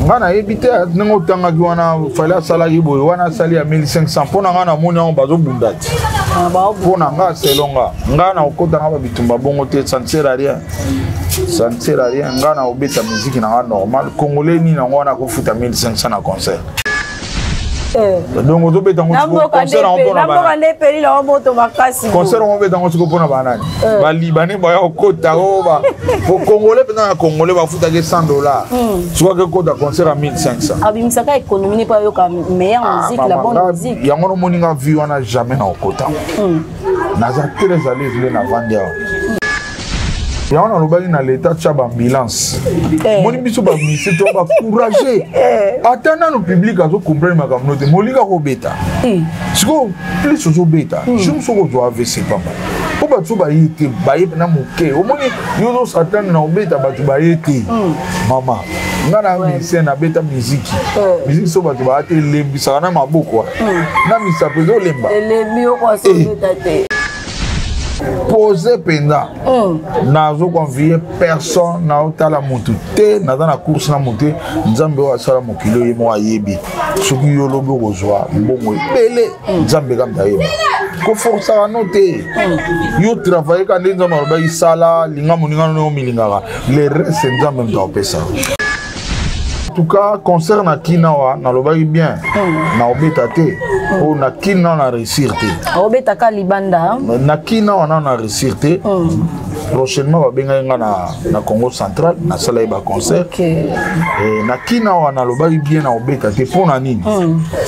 Nga nayebi te ndenge otangaki wana, Fally asalaki boye wana, asali ya 1500. Mpo na nga, namoni yango bazobunda te. Ah, mpo na nga, selon nga, nga na okota nga babitumba bongo te, ça ne sert à rien, ça ne sert à rien. Nga na obeta musique na nga normal. Congolais nini yango wana akofuta 1500 na concert? Donc ozobeta yango concert yango mpona nde epeli nango moto makasi. Concert yango obeta yango siko mpona banani? Balibanais baya kokota o po Congolais mpenza na Congolais bafutaki $100, soki akekota concert ya 1500? Abimisaka économie ne mpo ayoka meilleure musique, la bonne musique. Yango nomoni nga vie wana, jamais na okota. Naza très à l'aise nde navandi awa. Yango nalobaki na leta, tia baambulance. Moni biso bamusiciens to bacourage, ata nano public azocomprendre makambo no te. Molinga kobeta sikoyo, plus ozobeta jour soki ozwa AVC pamba, mpo bato so baye te, baye na moke. Omoni yo ozosatane na obeta, bato baye te. Mama, nga na musicien, nabeta miziki. Miziki so bato baya te, elembisaka na maboko na misapo, ezolemba. Elembi, okoasobeta te. Pose mpenza, nazokoenvier personne, naotala motu te, naza na course na motu te. Nzambe oyo asala mokili oyo, ye moko ayebi soki yo lobi okozwa mbongo ebele. Nzambe kamta ayeba, koforsaka no te. Yo travaille ka nde Nzambe alobaki, sala, linga moninga no omilingaka, le reste Nzambe moto akopesa. En tout cas, concert na kina wa, nalobaki bien, naobeta te oyo na kina na réussir te. Obetaka libanda. Na kina wana na réussir te. Prochainement babengaki nga na Congo Central, nasalaki baconcert. Na kina wana nalobaki bien, na obeta te. Mpo na nini?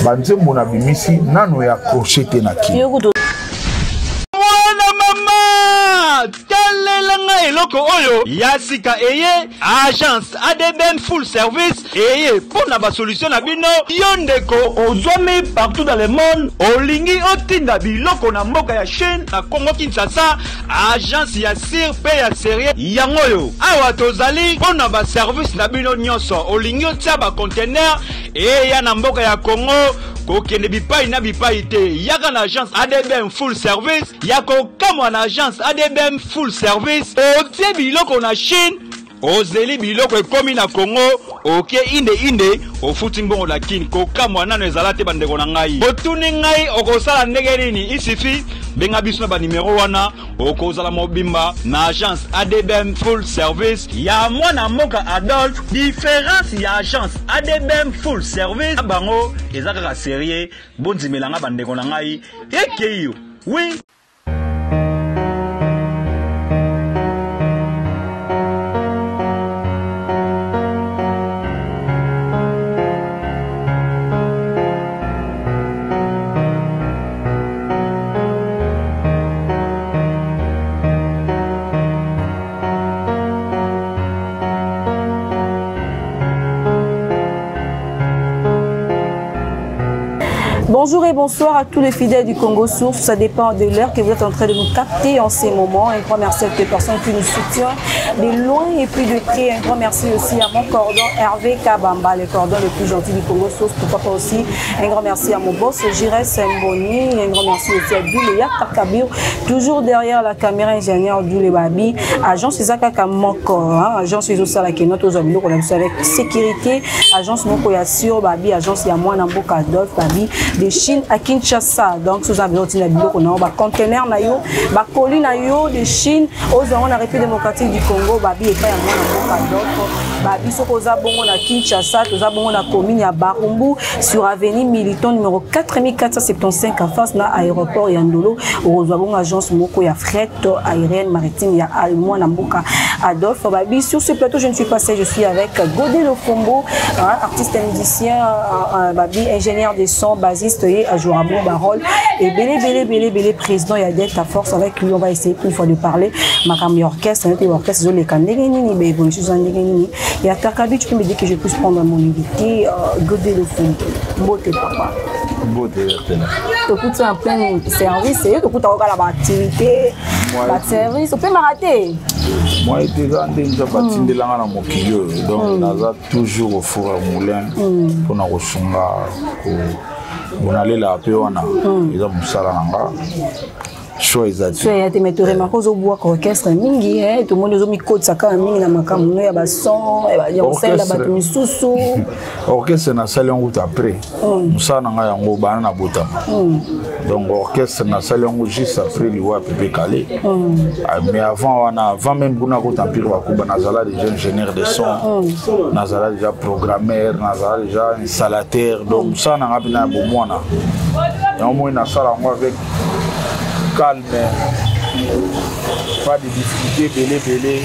Banzembo nabimisi nano ya accroche te na kina. Mwana mama, talela ngai eloko oyo ya sika eye. Agence ADBM Full Service eye mpo na basolution na bino. Yo ndeko ozwami partout dans le monde, olingi otinda biloko na mboka ya Chine, na Congo Kinshasa, agence ya sûr mpe ya sérieux yango oyo. Awa tozali mpo na baservice na bino nyonso. Olingi otia baconteneur eya na mboka ya Congo, kokende bipai na bipai te, yaka na agence ADBM Full Service. Ya kokamwa, na agence ADBM Full Service, otie biloko na Chine, ozeli biloko ekomi na Congo, oke inde inde, ofuti mbongo na Kini. Kokamwa nano ezala te. Bandeko na ngai, otuni ngai okosala ndenge nini? Isifi benga biso na banimero wana, okozala mobimba na agence ADBM Full Service ya mwana mboka Adolphe. Différence ya agence ADBM Full Service na bango eza kaka sérieux. Bondimelanga, bandeko na ngai, ekei yo oui. Bonjour et bonsoir à tous les fidèles du Congo Source. Ça dépend de l'heure que vous êtes en train de nous capter en ces moments. Un grand merci à toutes les personnes qui nous soutiennent de loin et puis de près. Un grand merci aussi à mon cordon Hervé Kabamba, le cordon le plus gentil du Congo Source. Pourquoi pas aussi un grand merci à mon boss Jires Mboni. Un grand merci aussi à Doulé Yakakabir, toujours derrière la caméra, ingénieur Doulé Babi. Agence Ezakaka Moko, hein. Agence Ezosala Kenoto Zabilo, avec sécurité. Agence Moko Yassur Babi, agence ya mwana mboka Adolphe Babi de Chine à Kinshasa. Donc soza besoin tina biloko na yo, ba conteneur na yo, ba colis na yo de Chine ozwango na République démocratique du Congo, Babi, epai ya mwana mboka Adolphe Babi. Soki oza bongo na Kinshasa, toza bongo na commune ya Barumbu, sur avenue Militon numéro 4475, en face na aéroport ya Ndolo. Okozwa bongo agence moko ya fret aérienne maritime ya mwana mboka Adolphe Babi. Sur ce plateau, je ne suis pas seul, je suis avec Godé Lofombo, hein, artiste et musicien, Babi, ingénieur des sons, bassiste et joueur bon barole et belé belé belé belé, président ya Delta Force. Avec lui, on va essayer une fois de parler makambo ya orchestre, nete orchestre ezoleka ndenge nini, baévolution eza ndenge nini ya Takabi. Tu peux me dire que je puisse prendre mon invité, Godé Lofombo. Mbote papa. Mbote. Tokuti en plein service, ye tokuta kokala baactivité, baservice, opemaka te. Moi ete eza nde Nzambe atindelanga na mokili oyo, donc naza toujours au four à moulin mpona kosunga. Bonalelaka mpe wana, eza mosala na nga. Choix eza te. Choix eza te, mais toremarque ozobwaka orchestre mingi, tomoni ozomikotisa kaka mingi na makambo no ya bason ya kosalela bato misusu. Orchestre nasali yango kuta après mosala na ngai yango bana na botama. Donc orchestre nasali yango juste après liwa ya Pepe Kale. Mais avant wana, avant même kuna kota Empire Bakuba, nazala déjà ingénieur de son, nazala déjà programmeur, nazala déjà installateur. Donc mosala na ngai mpena ya bomwana yango moi nasala yango avec calme, pas de difficulté ebele ebele.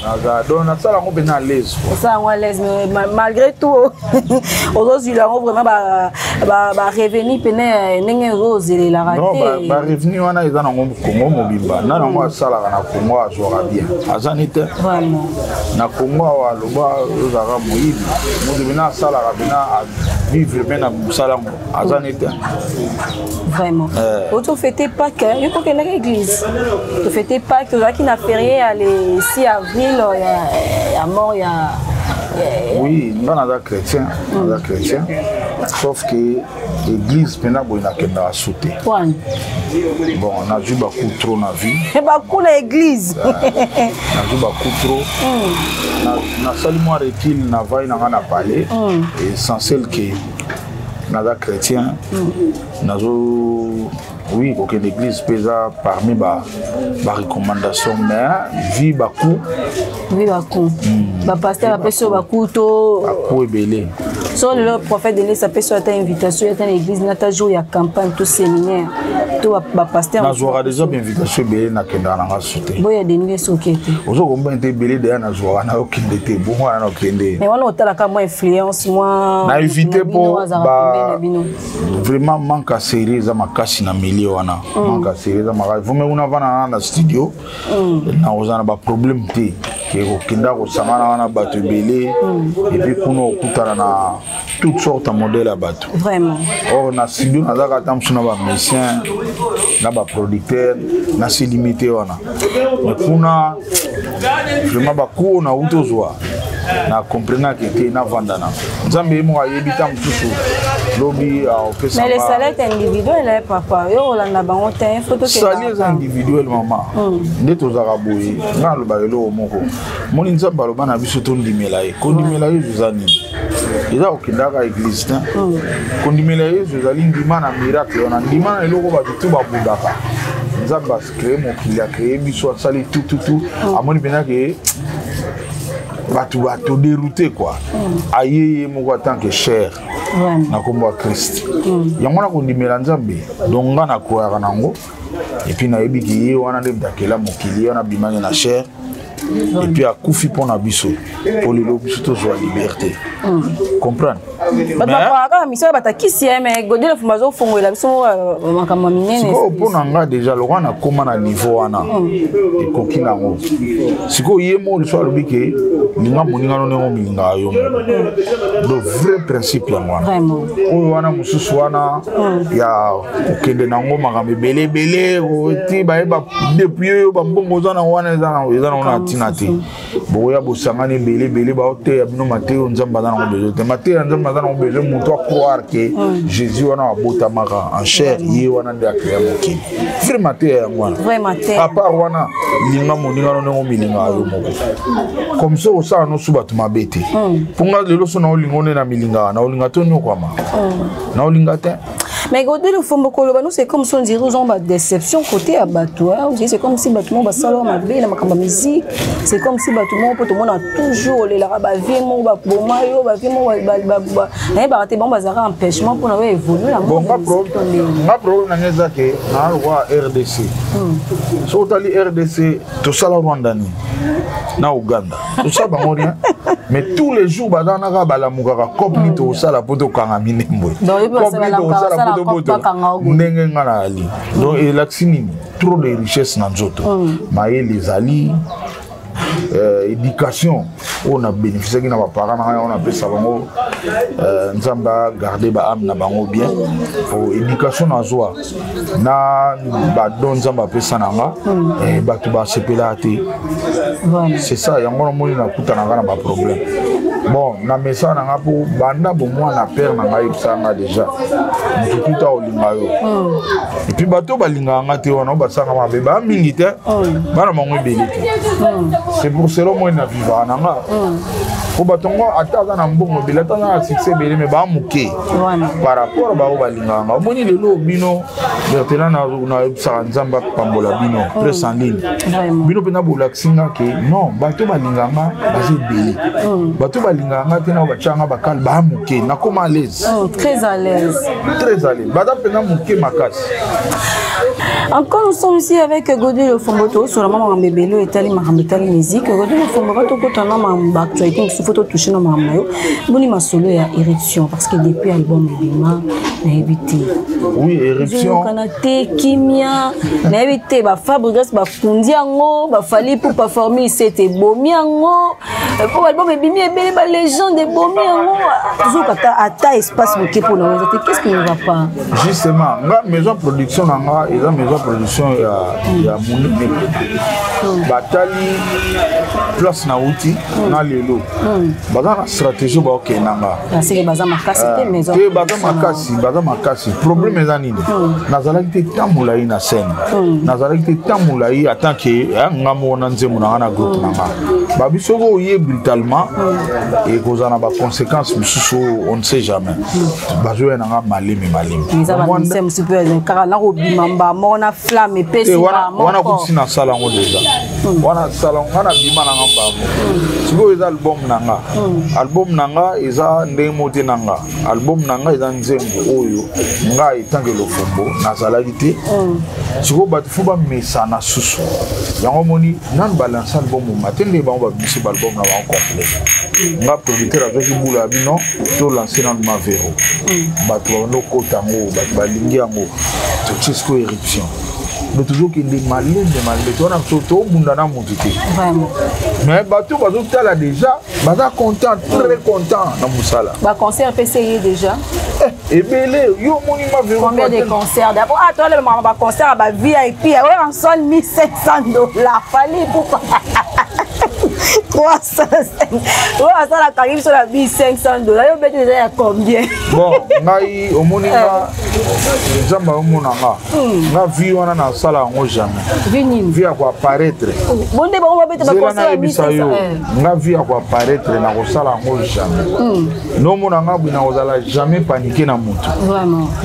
Naza donc nasala yango mpenza à l'aise. Osala yango à l'aise, mais malgré tout ozozwila yango vraiment barevenu pene ndenge ozozelelaka te? Barevenu wana eza nango Kongo mobimba. Na nango asalaka na Kongo, azwaka bien, aza ni te na Kongo awa. Aloba ozalaka moyibi, moto mpena asalaka mpena avivre mpe na mosala yango, aza ni te. Vraiment, otofete Pâques, yo kokendaki église, tofete Pâques, tozalaki na férié ya le 6 avril ya mort ya Oui, nga naza chrétien, naza chrétien, sauf que église mpena boye nakendaka su te. Bon, nazwi bacoup trop na vie. Bacoup na église? Nazwi bacoup trop. Nasali mwa recul, navai na nga na palais. Essentiel ke naza chrétien, nazo oui kokende église mpe eza parmi barecommandation, mais vi bacoup. Vi bacoup, bapasteur bapesi oyo bacoup to? Bacoup ebele. So lelo prophète Denis apesi oyo ata invitation ata na église, nata jour ya campagne to séminaire to bapasteur? Nazwaka déjà bainvitation ebele, nakendaka nanga su te. Boya Denis esoki te. Ozo komba te, ebele deya nazwaka, nayokende te, bongo wana nakende. Mais wana otalaka mwa influence mwa Na évite mpo vraiment manque ya série eza makasi na milieu wana. Manque ya série eza makasi. Vome kuna vana na studio, nakozala na baproblème te ke kokenda kosangana wana bato ebele, et puis kuna okutana na toutes sortes ya modèle ya bato. Or na studio nazalaka ata mosu na bamusicien, na baproducteur, nasi limité wana. Mais kuna vraiment bacours nauti ozwa, na comprenaki te. Navanda na Nzambe, ye moko ayebi. Ta mosusu lobi opesa. Mais le salaire est individuel, eh, papa. Yo olanda bango te, faut Salut eza individuel, mama. Nde tozalaka boye. Nga alobaka eloko moko, moni Nzambe aloba na biso tondimela ye. Kondimela Yesu eza nini? Eza kokendaka église te. Kondimela Yesu ezali ndima na miracle wana, ndima na eloko bato tu babundaka. Nzambe acréé mokili, acréé biso, asali tututu, amoni mpenza ke bato bato dérouté quoi. Aye ye moko en tant que chair na nkombo ya Christ. Yango wana kondimela Nzambe. Donc nga nakweyaka nango, et puis nayebi ke ye wana nde moto akela mokili, ye wana abimaki na chair et puis akufi mpo na biso, mpo lelo biso tozwa liberté, comprendre? Bato bakwaka kaka misala, batakisi ye, mais Godé Lofombo azofongolela biso makambo ya minene. Sikoyo mpo na nga déjà lokwa nakóma na niveau wana, ekoki nango. Sikoyo ye moko liso alobi ke linga moninga no ndenge omilingaka yo moko. Donc vrai principe yango wana. Oyo wana mosusu wana ya kokende nango makambo ebele ebele ti bayeba depuis oyo bambongo oza nango wana, eza nango na ntina te. Bokoya bosangani ebele ebele, baoteya bino mateyo Nzambe aza nango besoin te. Mateya Nzambe aza nango besoin, moto acroire ke Jésus wana abotamaka en chair, ye wana nde akrea mokili. Vrai mateya yango wana. À part wana, linga moninga no ndenge omilingaka yo moko, comme ça osala nosu bato mabe te. Mpo nga lelo so naolinga nde na milingaka, naolinga to nyokwama, naolinga te. Mais Godé Lofombo, koloba nous, c'est comme si on dirait aux ba déception côté ya bato, hein. On dirait c'est comme si bato moko basala mabe na makambo ya musique, c'est comme si bato moko po tomona toujours olelaka bavie moko baboma yo, bavie moko nayebaka te, bango bazalaka empêchement mpona oyo évolue na. Bon, nga problème na nga eza ke naa lokwa RDC. Soki otali RDC, tosala Rwanda nini na Uganda? Tosala bango rien, mais tous les jours baza wana kaka, balamukaka cope nini tokosala mpo tokanga Minembwe, cope nini tokosala mpo toboto ndenge nga na ali. Donc elakisi nini? Trop de richesse na nzoto, mayele ezali, éducation oyo na bénéficiaki na baparent na ngai, oyo napesa bango, Nzambe agarde baâme na bango bien. Po éducation nazwa na badon Nzambe apesa na nga, bato basepelaka te. C'est ça yango namoni nakutanaka na baproblème. Bon, na mesa na nga mpo banda bomwana père na ngai yebisaka nga déjà motu tuta olinga yo. Et puis bato balingaka nga te wana oyo basalaka mabe baa mingi te, bana bango ebele te. C'est pour cela moi na vivaka na nga, po bato yango ata aza na mbongo ebele, ata aza na succès ebele, mais baa moke par rapport bango balingaka nga. Omoni lelo bino Bertela, nayebisaka Nzambe apambola bino, presse en ligne. Bino mpenza bolakisi nga ke non, bato balingaka nga baza ebele, bato balingaka nga te na batya nga bakale baa moke. Nakoma à l'aise. Très à l'aise. Très à l'aise, baza mpenza moke makasi. Encore nous sommes ici avec Godé Lofombo, sur la maman bébé etali makambo etali musique. Godé Lofombo, tokota na makambo actualité mosusu, faut totouche na makambo na yo. Boni masolo ya Éruption? Parce que depuis album ebima, nayebi te. Oui, Éruption. Ezokana te, kimia. Nayebi te, baFabregas bafundi yango, baFally Ipupa formule 7 ebomi yango. Po album ebimi ebele, balégende ebomi yango. Tozokata ata espace moke mpona oyo eza te. Qu'est-ce qui ne va pas? Justement, nga maison production na nga eza maison production ya monene. Batali place na uti na lelo, baza na stratégie, baokende na nga. Aseke baza makasi te, maison. Te, baza makasi, baza makasi. Problème eza nini? Nazalaki te temps molai na scène, nazalaki te temps molai en tant que nga moko na nzembo na nga na groupe na nga. Babi soki oye brutalement, ekozala na baconséquence mosusu oyo on ne sait jamais. Bazoya na nga malemi malemi. Eza bamise mosusu mpe kaka na kobima mba moko na flamme epesi. Wana kuti nasala yango déjà, wana nasala nga na bima na nga mbango. Sikoyo eza album na nga, album na nga eza ndenge moko te na nga. Album na nga eza nzembo oyo nga en tant que Lofombo nazalaki te. Sikoyo bato faut bamesana susu yango. Omoni nanu balanse album oma te, nde bango babimisi baalbum na bango complet. Nga producteur azwaki bula ya bino, tolance nanu Mavero, bato babanda okota yango, bato balingi yango. Totie sikoyo Éruption, mais tozokende malembe malembe. Towana tobunda na motu te, mais bato bazotala déjà baza content, très content na mosala. Baconcert mpe eye déjà? Ebele, yo omoni Mavero. Combien de concerts d'abord? Ah, toi, le baconcert ya baVIP oyo en 1500 $, Fally Ipupa 305, oyo asalaka biso na 1500 $, yo beti eza ya combien? Bon, ngai omoni nga, Nzambe ayomona nga. Nga vie wana nasala yango jamais. Vie nini? Vie ya koapparaître. Bonde bango babeta baconcert ya nayebisa yo, nga vie ya koapparaître nakosala yango jamais. Nomona nga boye, nakozala jamais paniqué na motu.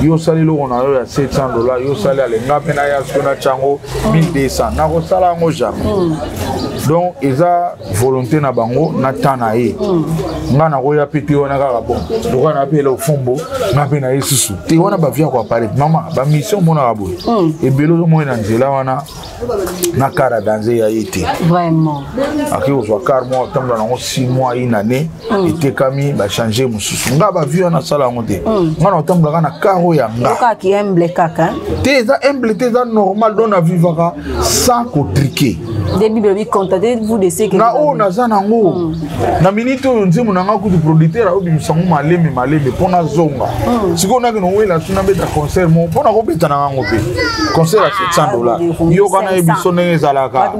Yo osali eloko na yo ya 700 $, yo osali ale, nga mpe naya siko natya yango 1200, nakosala yango jamais. Donc eza volonté na bango na temps na ye. Nga nakoya mpe te wana kaka bon lokola na mpe Lofombo, nga mpe na ye susu te wana bavie ya koapparaître. Mama, bamission omonaka boye ebele, ozomoi na nzela wana na car ya danger ya ye te. Akoki kozwa car moko, atambola nango 6 mois, une année, etekami, bachange mosusu. Nga bavie wana asala yango te. Nga na otambolaka na car oyo ya nga. Okaki humble kaka. Te, eza humble te, eza normal. Donc navivaka sans kotriquer. Nde Bible elobi: contentez-vous de ce que Na oyo naza nango na minute oyo. Nzembo na nga kutu producteur ayobimisa yango maleme maleme mpo nazonga. Sikoyo nakende owela su nabeta concert moko mpo nakobeta na ngango mpe concert ya 700 $. Yoka, nayebi so ndenge ezalaka.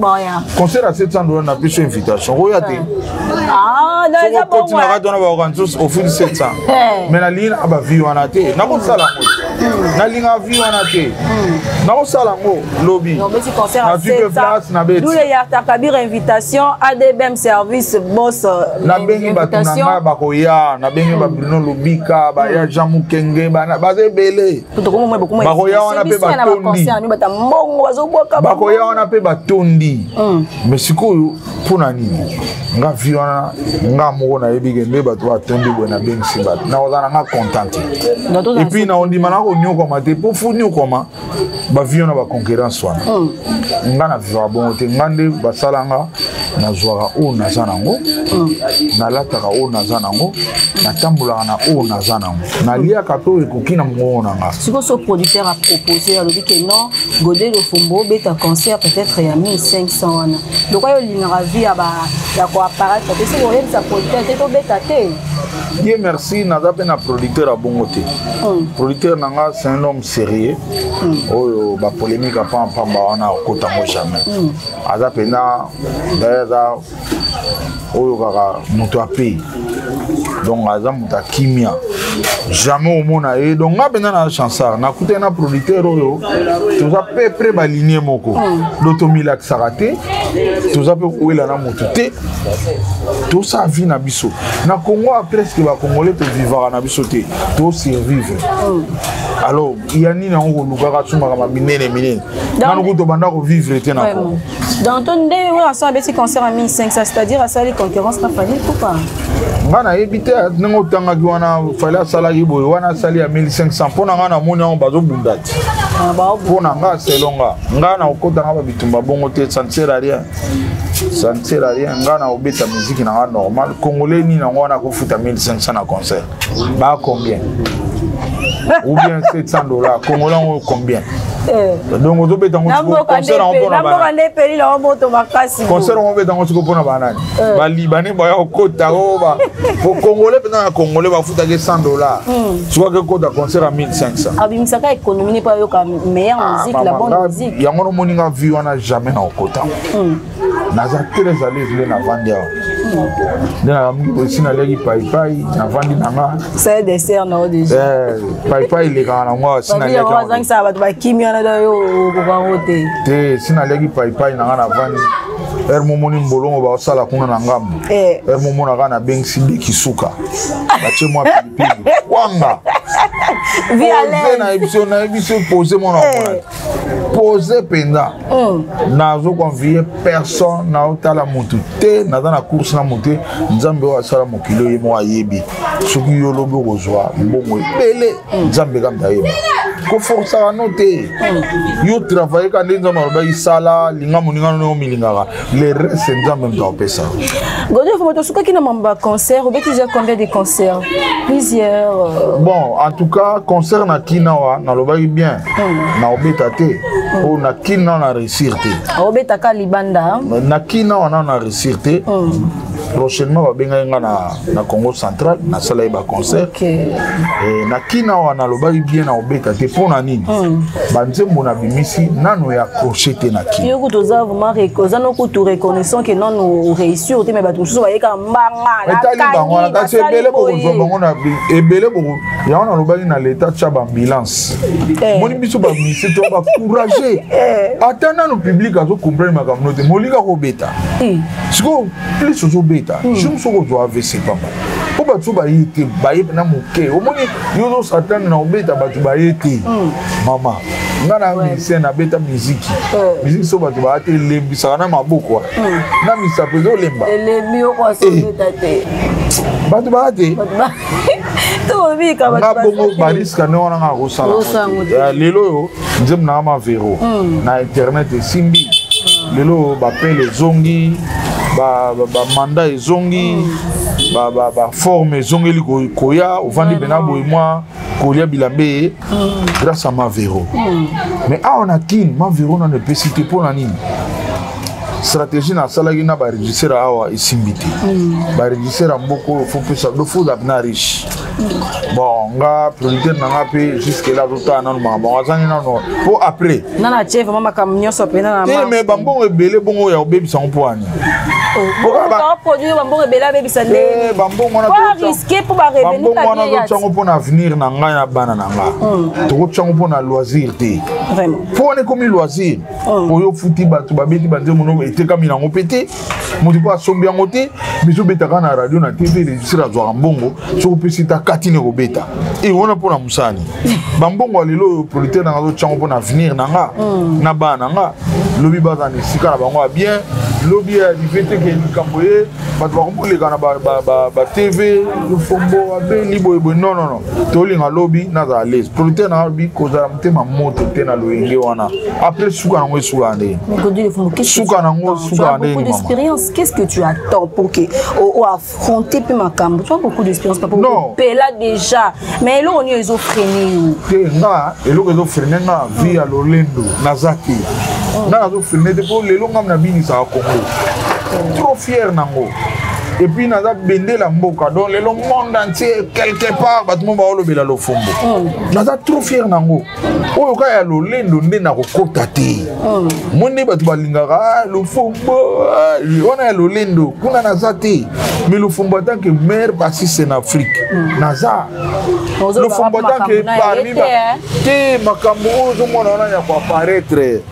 Concert ya 700 $, na biso invitation oya te. Okoti na kati wana, bakoka nsusu ofuti 700. Mais nalingi na bavie wana te, nakosala yango te. Nalingaka vie wana te, nakosala yango lobi. Nazwi mpe place, nabeti Kabir invitation, ADBM service boss. Nabengi bato na ngai bakoya, nabengi baBruno Lubika baya, Jean Mukenge, baza ebele bakoya wana mpe batondi, bakoya wana mpe batondi. Mais sikoyo mpo na nini nga vie wana? Nga moko nayebi ke nde bato batondi boye, nabengisi bato, nakozala na nga content te. Et puis naondima na konyokama te, mpo fu nyokama bavie wana, baconcurrence wana. Nga na vivaka bongo te. Nga nde basala nga, nazwaka oyo naza nango, nalataka oyo naza nango, natambolaka na oyo naza nango, naliaka mpe oyo ekoki na mongongo na nga. Sikoyo so producteur apropose, alobi ke non, Godé Lofombo obeta concert peut-être ya 1500 wana, lokwa yo olingaka vie ya koapparaître te, soki oyebisa producteur te tobeta te? Dieu merci, naza mpe na producteur ya bongo te. Producteur na nga, c'est un homme sérieux. Oyo bapolémique apampamba wana, akotango jamais. Aza mpena, d'ailleurs aza oyo kaka moto ape. Donc aza moto ya kimia, jamais omona ye. Donc nga mpenza na chansard, nakutani na producteur oyo, toza peu près balinie moko. Donc tomilakisaka te, toza mpe kowela na moto te, tosala vie na biso. Na Congo a presque bacongolais tovivaka na biso te, tosurvivre. Alors ya nini yango kolukaka sumaka minene minene? Nanu kutu tobanda kovivre te na Congo. Donc to nde oyo asala, abeti concert à 1500, c'est-à-dire asali concurrence na Fally Ipupa. Nga nayebi te ndenge otangaki wana. Fally asalaki boye wana, asali ya 1500. Mpo na nga, namoni yango bazobunda te. Mpo na nga, selon nga, nga na okota nga babitumba bongo te, ça ne sert à rien, ça ne sert à rien. Nga na obeta musique na nga normal. Congolais nini yango wana akofuta 1500 na concert? Ba combien? Ou bien 700 $? Congolais yango combien? Donc ozobeta yango concert yango mpona Mboka nde epeli nango moto makasi. Concert yango obeta yango siko mpona banani? Balibanais baya kokota o po Congolais mpenza na Congolais bafutaki 100 $, siko akekota concert ya 1500. Abimisaka économie ne mpo ayoka meilleure musique, la bonne musique. Yango nomoni nga vie wana, jamais na okota. Naza très à l'aise nde navandi awa, nde nalamuki esi naliaki paipai, navandi na nga. C'est dessert na déjà. Paipai elekaka nango awa, si naliaki. Azangisaka bato bakimi wana, da yo okokango te. Te, si naliaki paipai na nga, navandi ere momoni mbolongo baosala kuna na ngambo, ere momonaka nabengisi beki suka, batie mwa pilipili wanga. Nayebi so, nayebi so, pose mwana omona, pose mpenza. Nazokoenvier personne, naotala motu te, naza na course na motu te. Nzambe oyo asala mokili oyo, ye moko ayebi soki yo lobi okozwa mbongo ebele. Nzambe kamta ayeba, koforsaka no te. Yo travaille ka nde Nzambe alobaki: sala, linga moninga no omilingaka. Le reste, Nzambe moto akopesa. Godé Lofombo, tosukaki na mambo ya concert. Obeti déjà combien de concerts? Plusieurs? Bon, en tout cas concert na kina wa, nalobaki bien, na obeta te oyo na kina na réussir te. Obetaka libanda. Na kina wana na réussir te. Prochainement babengaki nga na Congo Central, nasalaki baconcert. Na kina wana nalobaki bien, na obeta te. Mpo na nini? Banzembo nabimisi nano ya accroche te na kina. Yo kutu oza vraiment, oza no kutu reconnaissant ke nano réussir te, mais bato mosusu bayeka mbanga. Etali bango wana, kasi ebele bokozwa bango na ebele boko. Yango nalobaki na leta, tia baambulance. Moni biso bamusiciens to bacourage, ata nano public azocomprendre makambo no te. Molinga kobeta sikoyo, plus ozobeta jour soki ozwa AVC pamba, mpo bato so baye te, baye na moke. Omoni yo ozosatane na obeta, bato baye te. Mama, nga na musicien, nabeta miziki. Miziki so bato baya te, elembisaka na maboko na misapo, ezolemba. Bato baya te, nga bongo barisque nde wana nga kosala. Lelo oyo nzembo nanga Mavero na internet esimbi. Lelo oyo bapele ezongi, bamanda ezongi, baforme ezongeli koya. Ovandi mpena boye, mwa kolia bilamba ye grâce à Mavero. Mais awa na Kine, Mavero nano epesi te. Mpo na nini? Stratégie nasalaki na barégisseur awa esimbi te. Barégisseur ya mboka oyo, faut pesa do, faut ozala na riche. Bon, nga producteur na nga mpe jusque là azotala nano makambo yango, azangi nano po après. Nana atie vraiment makambo nyonso mpena na te. Mais bambongo ebele bongo ya kobebisa ngo mpo ani? Produire bambongo ebele, abebisa ndenge? Bambongo wana risque mpo barevenu. Wana totyango mpo na avenir na ngai na bana na nga. Tokotyango mpo na loisir te, mpo wana ekomi loisir oyo ofuti bato babeti banzembo no, etekami nango mpe te, moto mpo asombi yango te. Biso obetaka na radio, na TV, régisseur azwaka mbongo. Soki opesi ta katini kobeta e wana mpo na mosani bambongo ya lelo oyo, producteur nanga azotyango mpo na avenir na nga na bana na nga. Lobi baza na esika na bango ya bien. Lobi arrive te ke likambo ye bato bakomoleka na batv, Lofombo abeli boyeboye. Non, non, non, tolinga lobi nazala lese. Producteur nanga alobi kozala motema moto te na loyenge wana. Après suka nango esuka ndenge, suka nango suka ndenge. Beaucoup d'expérience, qu'est-ce que tu attends pour que o affronter mpe makambo? Tu as beaucoup d'expérience, papa. Non. Pela déjà, mais eloko nini ezofreiner yo? Te, nga eloko ezofreiner nga, vie ya lolendo naza te. Nga nazofreiner te, mpo lelo nga nabinisaka Congo, trop fier nango. Et puis naza bendela mboka, donc lelo monde entier quelque part bato mo baolobela Lofombo. Naza trop fier nango. Oyo kaka ya lolendo nde nakokota te. Mo nde bato balingaka Lofombo wana ya lolendo, kuna naza te. Mais Lofombo en tant que maire bassiste en Afrique, naza Lofombo en tant que parmi te. Makambo oyo ozomona wana ya koapparaître,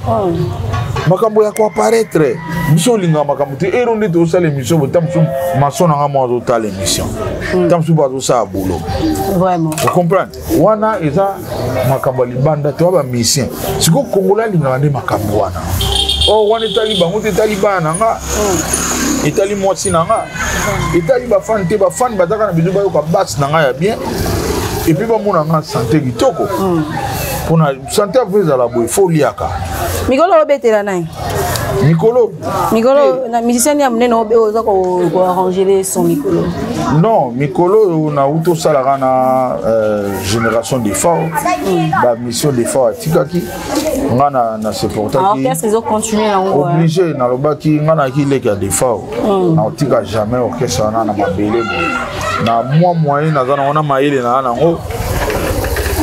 makambo ya koapparaître, biso olingaka makambo te. Ero nde tozosala émission bo, ta mosusu maso na nga mo azotala émission, ta mosusu bazosala boulot. Ocomprendre, wana eza makambo ya libanda te, wa bamusicien. Sikoyo Kongola alingaka nde makambo wana. Or wana etali bango te, etali bana na nga, etali mwasi na nga, etali bafani te. Bafani bazaka na besoin bayoka base na ngai ya bien et puis bamona nga santé kitoko. Mpona santé avo ezala boye, fo oliaka. Mikolo obetela nani? Mikolo? Mikolo na musicien ya monene oyo oza koarranger son mikolo. Non, mikolo oyo nauti osalaka na Génération Defao, bamission Defao atikaki nga na supportaki. Orchestre ezocontinue yango. Obligé, nalobaki nga nayaki leki ya Defao, naotika jamais orchestre wana na mabele boye. Na mwa moyen naza nango, na mayele naa nango,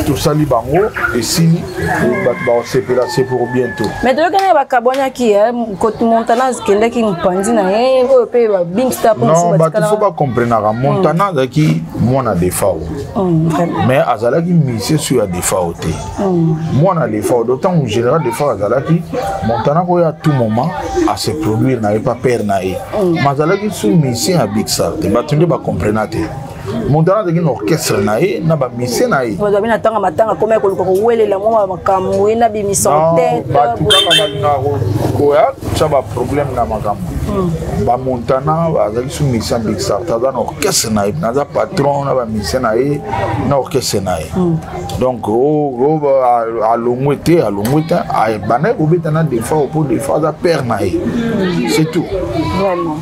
tosali bango, esili, bato bakosepela, c'est pour bientôt. Mais toyokani bakabwanaki, Montana akendaki mopanzi na ye, oyo mpe babig star. Non, bato fo bacomprenaka, Montana azalaki mwana Defao, mais azalaki musicien so ya Defao te. Mwana Defao, donc ntango général Defao azalaki, Montana koya à tout moment ase produire na ye pa père na ye, mais azalaki su musicien ya Big Star te. Bato nde bacomprena te. Montana azalaki na orchestre na ye, na bamusicien na ye. Bato na ntanga matanga koma koluka kowelela mwa makambo ye na bimisa. Tete bato kaka balingaka koya tya baproblème na makambo. Bamontana azalaki su musicien Big Star, aza na orchestre na ye, naza patron na bamusicien na ye, na orchestre na ye. Donc alongwe te, alongwe te, bandaki kobeta na Defao mpo Defao aza père na ye, c'est tout. Vraiment,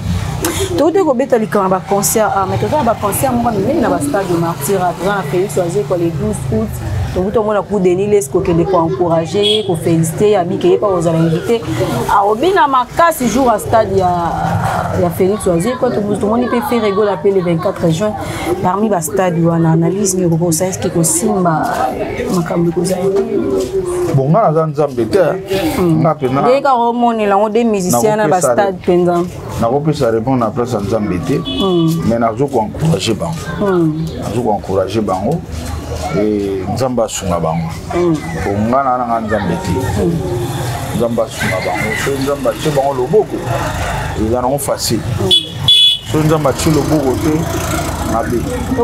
touti kobeta likambo ya baconcert, mais toza na baconcert moko minene na bastade de Martyr. Toza na Félix Wazekwa le 12 août. Tokuti omona ku Denis Les kokende koencourage, kofélicité abike ye mpa kozala invité, aobina makasi jour ya stade ya Félix Wazekwa. Tomoni mpe Ferre Gola mpe le 24 juin parmi bastade wana. Analyse nini okokosa? Eske kosimba makambo ekozala? Bon, nga naza Nzambe te, nga mpenza. Nde kaka omonela yango de musicien na bastade mpenza. Nakopesa répondre na place ya Nzambe te, mais nazo koencourage bango, nazo koencourage bango e Nzambe asunga bango. Po nga na nanga Nzambe te, Nzambe asunga bango. So Nzambe atie bango loboko, eza nango facile. So Nzambe atie loboko te, mabe.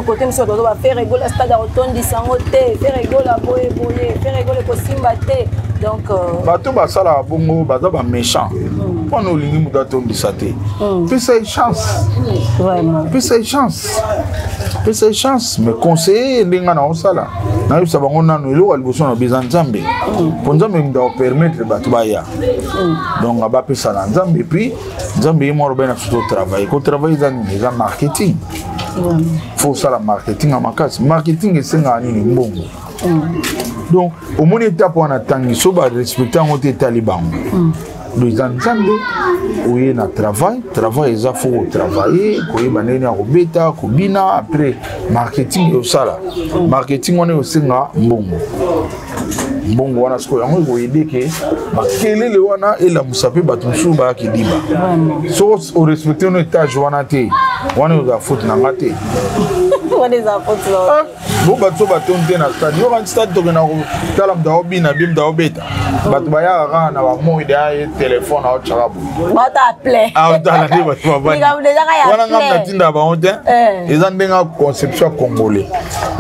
Kote mosusu bato bazo Ferre Gola, stade akotondisa yango te, Ferre Gola boye boye, Ferre Gola ekosimba te, donc Bato basalaka bongo baza baméchant. Mpona olingi moto atondisa te, pesa ye chance. Pesa ye chance, pesa ye chance. Mais conseiller ndenge nga na osala, nayebisa bango nano eloko ya liboso na eza Nzambe, mpo Nzambe moto akopermettre bato baya. Donc bapesa na Nzambe, puis Nzambe ye moko alobai na biso totravaille. Kotravaille eza nini? Eza marketing. Fo osala marketing ya makasi. Marketing esengaka nini? Mbongo. Donc omoni etape wana, ntangi so barespecte yango te, etali bango. Donc eza Nzambe oye na travail. Travail eza fo kotravaille, koyeba ndenge ya kobeta, kobina. Après marketing, osala marketing wana osenga mbongo. Mbongo wana sikoyo yango ekoyede ke makelele wana elamusa mpe bato mosusu bayaki liba. Soki orespecte no étage wana te, wana ozala faute na nga te. Wana eza faute na Bo bato so batondi te na stade, yoka stade tokenda kotala moto aobina bie, moto aobeta, bato bayaka kaka na bamoi de aye telefone aotyaka boye. Bata plein. Aotala nde bato bavandi wana. Nga natindaka bango te. Eza ndenge ya conception ya Congolais.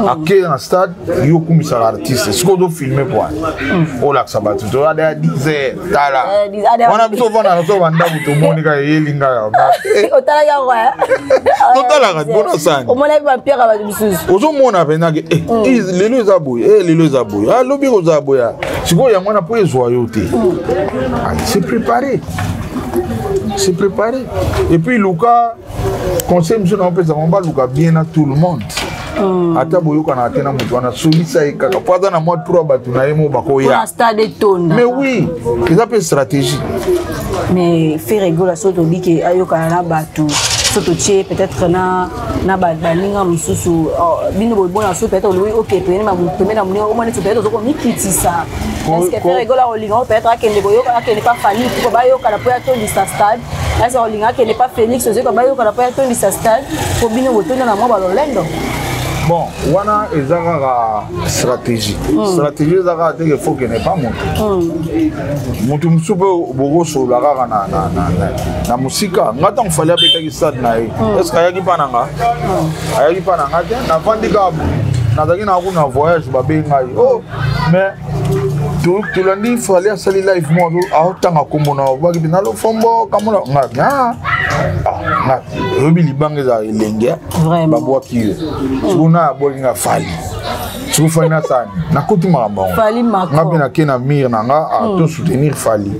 Ake na stade, yo okumisaka artiste, sikoyo ozofilme po olakisa bato to ada ya 10 heures. Tala wana, biso ovanda na so bandako, tomoni kaka eyeli ngai. Otalaki yango? Totalaka mpona sani. Omonaki bampiaka bato misusu. Ozomona mpenza ke lelo eza boye, lelo eza boye, alobi kozala boye. Sikoyo yango wana mpo ezwa yo te, c'est préparé, c'est préparé. Et puis luka conseil mosusu na opesa bango, baluka bien na tout le monde. Ata boyokanaka te na moto wana, solisa ye kaka po aza na mwa trois bato na ye mo bakoya. Stade etonda. Mais oui, eza mpe stratégie. Mais Ferre Gola, so tobi ke ayokana na bato, so So totie peut-être na baninga mosusu, oh, bino bobona so peut-être olobi oke pene na moninga omona neti peut-être ozokomikitisa. Est-ce que Ferre Gola olinga peut-être akende koyoka, akende pa Fally po bayokana mpo ya tondisa stade? Est-ce que olinga akende pa Félix ozoyoka bayokana mpo ya tondisa stade, po bino botonda na mwa balolendo? Bon, wana eza kaka stratégie. Stratégie eza kaka teke faut kende pa moto. Moto mosusu mpe bokosolola kaka na mosika. Nga ntango Fally abetaki stade na ye, est ce que ayaki mpa na nga? Ayaki mpa na nga te. Navandi kaka, nazalaki na kuna voyage, babengi ngai. Oh, mais tolandi Fally asali live mo, aotanga nkombo na obaki mpe nalofombo kamona nga. Nga oyebi libanga ezala elenge, babwaki yo sikoyo na abwaki nga Fally. Sikoyo Fally nasani nakoti makambo yango, nga mpe nake na mire na nga tosoutenir Fally.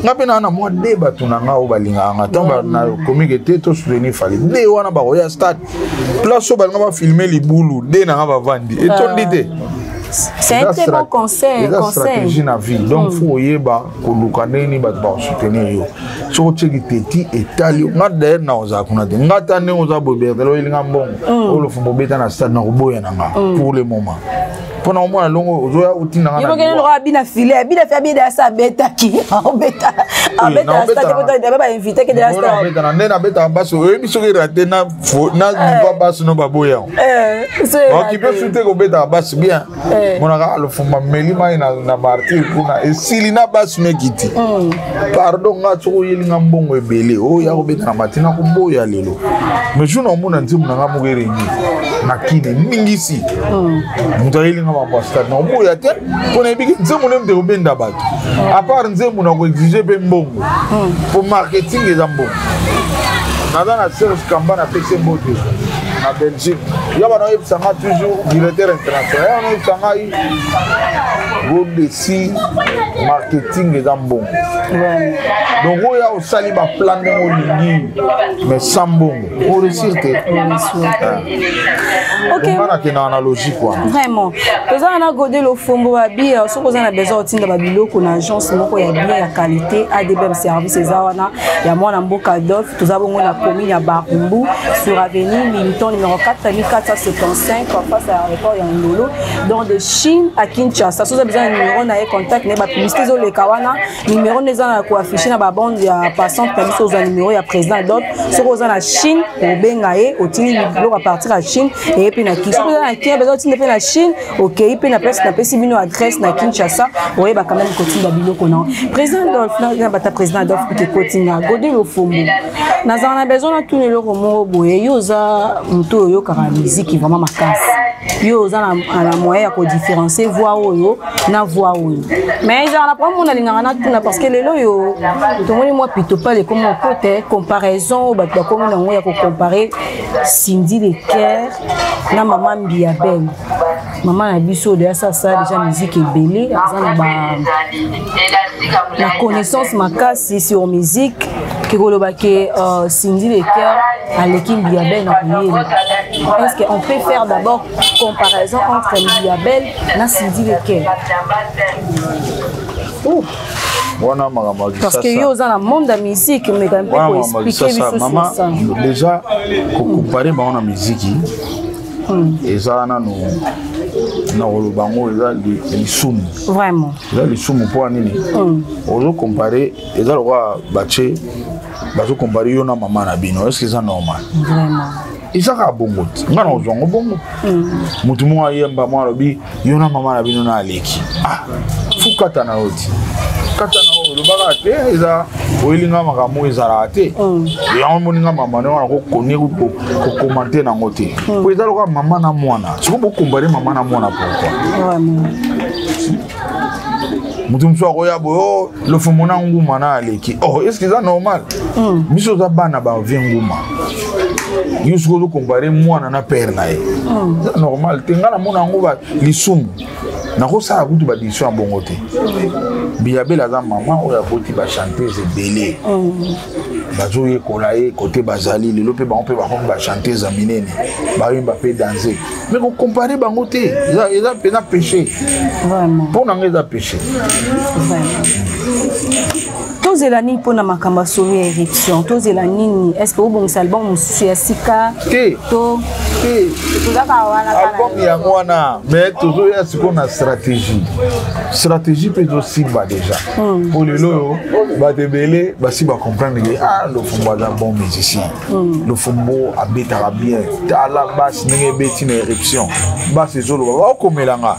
Nga mpe naa na mwa de bato na nga oyo balingaka nga. Ntango nakomike te tosoutenir Fally, de wana bakoya stade, place oyo balinga bafilme libulu, de na nga bavandi etondi te. C'est un très bon conseil. Eza stratégie na vie. Donc faut oyeba koluka ndenge nini bato bakosoutenir yo. Soki otieki teti etali yo, nga d'ailleurs na ozala kuna te. Nga ta ndenge oza boye, Bertele, oyelinga mbongo olofu bobeta na stade, na koboya na nga pour le moment, mpona omona longo ozoya otinda nga. Yebokene lokola bina file, bina file, abina asa abetaki, abeta, abeta stade po ba bainvité ke de la stade. Abeta nde nabetaka basi, oyebi soki rate na niveau basi no baboya, okipe su te kobetaka basi bien. Monaka alofumba meli mai na martyr kuna esili na basi no ekiti. Pardon, nga soki oyelinga mbongo ebele oyo ya kobeta na matina, koboya lelo. Mais jour na omona nzembo na nga moko erengi na kini ningisi, moto ayelinga mambo ya stade, na oboya te, mpo nayebiki nzembo nde moto ekobenda bato. À part nzembo, na koexige mpe mbongo, mpo marketing eza mbongo. Naza na Serge Kamba, napesi mbote na Belgique. Ya bana oyebisa nga toujours, directeur international, ya bana oyebisa ngai godesi, marketing eza mbongo. Donc oyo osali baplan ndenge olingi, mais sans mbongo oréussir te. Nga nakendaka na logique wana. Vraiment, toza na Gode Lofombo. Babi, soki oza na besoin otinda babiloko na agence moko ya bien, ya qualité, ADBM Service eza wana ya mwana mboka Adolphe. Toza bongo na commune ya Barumbu, sur avenue Linton numéro 4475, en face à l'aéroport ya Ndolo, donc de Chine à Kinshasa. Soza besoin na numéro na ye, contact na ye, bapublicité ezoleka wana, numéro nde eza na koaffiche na babande ya passante na biso. Ozwa numéro ya président Adolphe, soki oza na Chine, obenga ye, otindi biloko à partir ya Chine, eye mpe na Kin. Soki oza na Kin, besoin otinda mpe na Chine, okei mpe na place napesi bino adresse na Kinshasa, oyeba quand même kotinda biloko na président Adolphe. Na bata président Adolphe kutu ekotinga Gode Lofombo. Nazala na besoin natuna eloko moko boye. Yo oza moto oyo oyokaka miziki vraiment makasi, yo oza na moyen ya kodifférencier voix oyo na voix oyo. Mais ezala na problème oyo nalingaka natuna, parce que lelo oyo tomoni mwa pitopale ekomi okote comparaison oyo bato bakomi nango ya kocompare Cindy Le Cœur na mama Mbiya Bel, mama na biso oyo asasa déjà musique ebele, aza na ba na connaissance makasi sur musique, ke koloba ke Cindy Le Cœur aleki Mbiya Bel na koyeba. Est-ce qu'on peut faire d'abord comparaison entre Mbiya Bel na Cindy Le Cœur? Wana makambo ya Parce que yo oza na monde ya musique, mais quand même koexpliquer biso sur ça. Déjà kocompare bango na miziki eza nanu na koloba yango eza lisumu. Vraiment. Eza lisumu. Mpo nini ozocompare? Eza lokola batie bazocompare yo na mama na bino. Est ce que eza normal? Vraiment. Eza kaka bongo te. Nga na kozwa yango bongo, motu moko ayemba moko alobi yo na mama na bino na aleki. Ah, fu kata na yo ti kata na yo, olobaka te eza oyelinga makambo ezalaka te. Yango moninga mama ndenge wana kokoni kokomante nango te, po eza lokola mama na mwana. Sikoyo bokompare mama na mwana, pourquoi? Moto mosusu akoya boye o lofumo na nguma na aleki. Oh, est ce que eza normal? Biso oza bana bavie nguma, yo soki ozokompare mwana na père na ye, eza normal te. Ngai namona yango lisumu, nakosala kutu badiscussion ya bongo te. Biyabela aza mama oyo aboti bachanteuse ebele, bazoyekola ye kote bazali lelo mpe bango mpe bakomi bachanteuse ya minene, bayemba mpe danse. Mais kocompare bango te, eza mpenza péché. Mpo na ngai eza péché. Tozela nini mpona makambo ya solo ya éruption? Tozela nini? Est ce que obongisa album mosusu ya sika? Te. To te, tozaka wana. Album yango wana, mais tozoya sikoyo na stratégie. Stratégie mpe ezosimba déjà, mpo lelo oyo bato ebele basi bacomprendre ke, ah, Lofombo aza bon musicien. Lofombo abetaka bien. Tala basi ndenge ebeti na éruption, basi ezoloba, baokomelanga,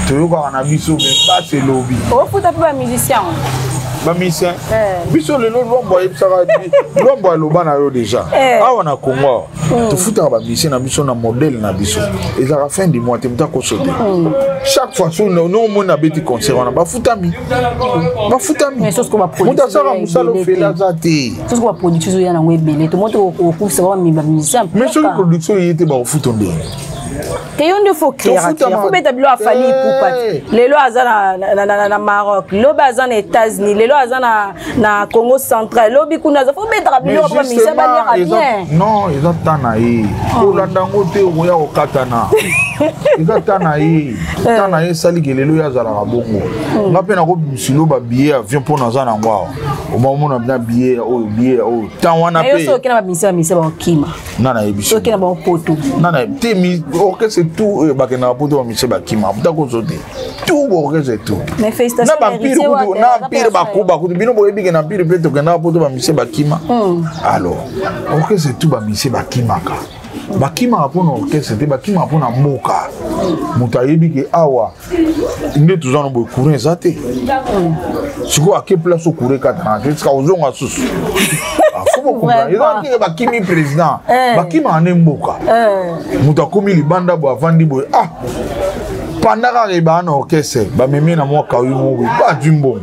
toyokaka na biso, mais basi elobi. Ofuta mpe bamusicien? Bamusicien biso lelo, Lwambo ayebisaka, Lwambo aloba na yo déjà. Awa na Congo awa, tofutaka bamusicien na biso na modèle na biso. Ezalaka fin du mois te, moto akoso te. Chaque fois so nomoni abeti concert wana, bafutami, bafutami. Mais soki moto asalaka mosala ofele aza te. Soki baproduction ezoya nango ebele, tomo tokokufisa bamusicien. Mais soki production eye te, bakofuta ndenge? Te, yo nde faut créer, faut beta bilo. A Fally Ipupa lelo aza na Maroc, lobi aza na États-Unis, lelo aza na Congo Central, lobi kuna aza. Faut betaka biloko po bamusicien baliaka bien. Non, eza ta na ye, kolanda yango te, okoya kokatana. Eza ta na ye, ta na ye esaliki lelo ye azalaka bongo. Nga mpe nakobimisilo babillet avion mpo naza nango awa, omamona na billet oyo, billet oyo, temps wana. Mpe soki na bamusicien, bamusicien bakokima. Nga nayebi. Soki na bango poto. Nga na te, mi orchestre tout oyo bakendaka poto, bamusicien bakima takozo te, tout baorchestre tout. Mais félicitations. Na bampire kutu, na empire bakuba kutu, bino boyebi ke na empire mpe tokendaka poto, bamusicien bakima. Alors orchestre tout, bamusicien bakimaka, bakimaka mpona orchestre te, bakimaka mpona mboka. Moto ayebi ke awa nde toza na boye, courant eza te. Sikoyo ake place o courant ekatana te, sika ozonga susu. Faut bocomprendre, eza ndenge bakimi président, bakimaka nde mboka. Moto akomi libanda boye, avandi boye, ah, panda kaka ebaa na orchestre, bamemi na mwa kawi moko boye, bazwi mbongo,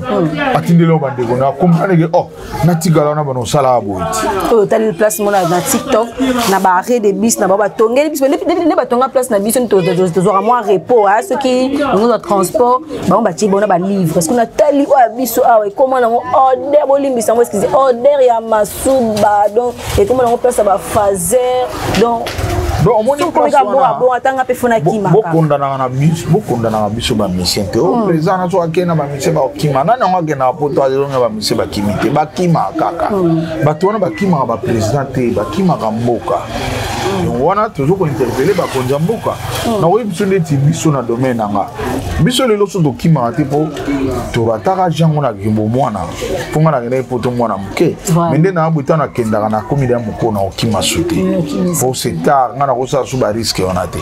atindeli oyo bandeko na comprendre ke, oh, natikala wana, bana osalaka boye ti. Oyo otali place mona na TikTok, na baarrêt de bus na bango, batongeli biso nde batonga place na biso, tozwaka mwa repos soki ozwa transport. Bango batie bona balivre. Soki natali oyo ya biso awa, ekóma nango oder, bolimbisa yango, excuse, oder ya masuba. Donc ekóma nango place ya bafaser. Donc donc omoni place wana. Bon, atanga mpe fona kimaka. Bokondanaka na biso, bokondanaka biso bamusicien te. O président na so akende na bamusicien bakokima, nani yango akendaka poto, azonga, bamusicien bakimi te, bakimaka kaka. Bato wana bakimaka baprésident te, bakimaka mboka. Donc wana tozo kointerpeller bakonzi ya mboka. Nakoyebi biso ndeti biso na domaine na nga, biso lelo so tokimaka te, mpo torataka jango na kimbo mwana, mpo nga nakendaki poto mwana moke. Mais nde na bwita nakendaka, nakomi deya mokolo na kokima su te, mpo c'est tard. Nga nakosala su barisque wana te.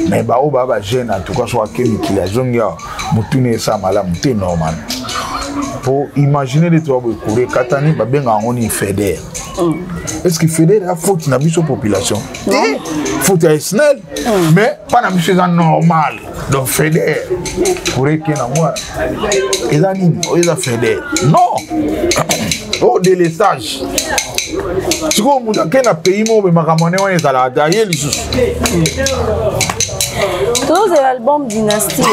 Mais baoyo baa bajeune, en tout cas so ake mikili, azongi awa, motuni esala malamu te, normal. Po imagine nde toya boye, courant ekatani, babengaka yango nini? Feder. Est ce que feder eza faute na biso population te? Faute ya SNEL. Mais mpa na biso eza normal. Donc feder, courant eke nango, eza nini oyo? Eza feder? Non, oyo délestage. Sikoyo moto ake na pays moko boye, makambo ane wana ezalaka te, aye lisusu. Tozozela album Dynastie.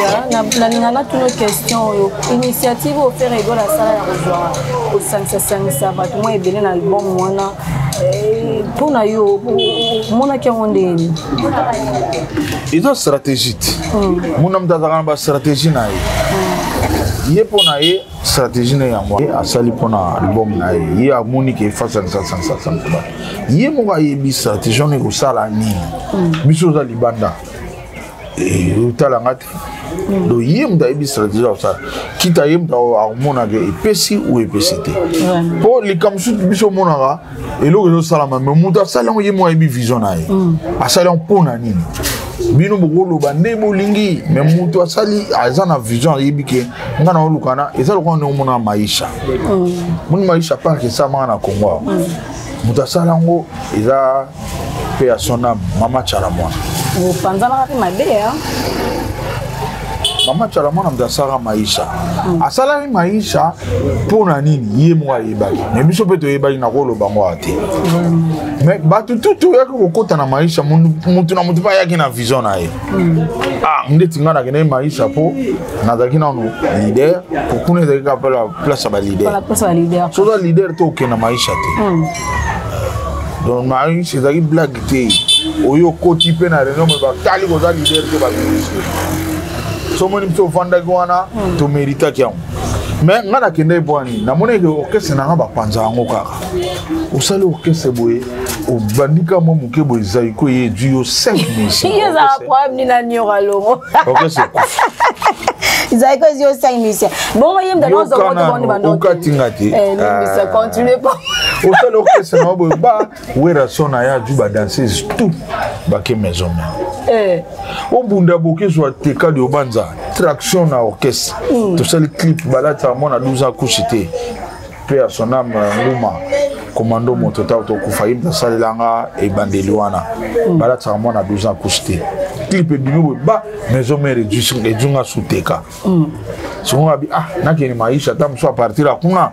Nalinga natuna question oyo: initiative oyo Ferre Gola asala ya kozwa kosangisasangisa bato mwa ebele na album wana, mpo na yo omonaki yango ndenge? Eza stratégie te. Muna moto azalaka na bastratégie na ye. Ye mpo na ye, stratégie na ye yango asali mpona album na ye. Ye amoni ke efasangisasangisasangisa bato, ye moko ayebi stratégie wana ekosala nini. Biso oza libanda, otalanga te. Donc ye moto ayebi stratégie akosala kita, ye moto akomonaka epesi ou epesi te. Mpo likambo sutu biso omonaka eloko ezosalama, mais moto asali yango, ye moko ayebi vision na ye, asali yango mpo na nini. Bino bokoloba nde bolingi, mais moto asali aza na vision, ayebi ke nga na olukana. Eza lokola ndenge omonaka Maisha, moni Maisha Park esalamaka na Congo awa. Moto asala yango eza mpe ya son âme, Mama Tshala Mwana. Opanzanaka mpe mabe. Mama Tshala Mwana moto asalaka Maisha. Asalaki Maisha mpo na nini? Ye moko ayebaki, mais biso mpe toyebaki. Nakoloba ngo awa te, mais bato tu toyaki kokɔta na Maisha, motu na motu mpe ayaki na vision na ye. Ah, ndeti ngai nakendaki Maisha mpo nazalaki nano leader, po kuna ezalaki kaka place ya baleader. So oza leader te, okenda Maisha te. Donc Maisha ezalaki blague te. Oyo okoti mpe na réunion, me batali koza leader te, babimisi. So omoni biso ofandaki wana, toméritaki yango. Mais nga nakendaki mpo nini? Namonaki orchestre na nga bapanza yango kaka. Osali orchestre boye, obandika mwa moke boye, Zaiko ye edwi yo 5 musiciens. Yo ozala problème nini na Nyoka Longo? Orchestre ekufi. Zaiko ezwi yo 5 musiciens. Bongo ye mdana ozwa moto boni bando. Okatinga te. Eh, limbisa, continue pas. Osali orchestre na yo boye, ba Werrason na ye azwi ba danseuse tout bake maison mère. Eh. Obunda bokezwa teka de obanza traction na orchestre. Tosali clip balataka mwana 12 ans kushi te. Mpe ya son âme Nguma commando moto ta tokufa ye moto asalelanga ebandeli wana. Balataka mwana 12 ans kushi te. Clip ebimi boye ba maison mère edunga suteka. Songo abi ah nakende maisha ata mosusu apartir ya kuna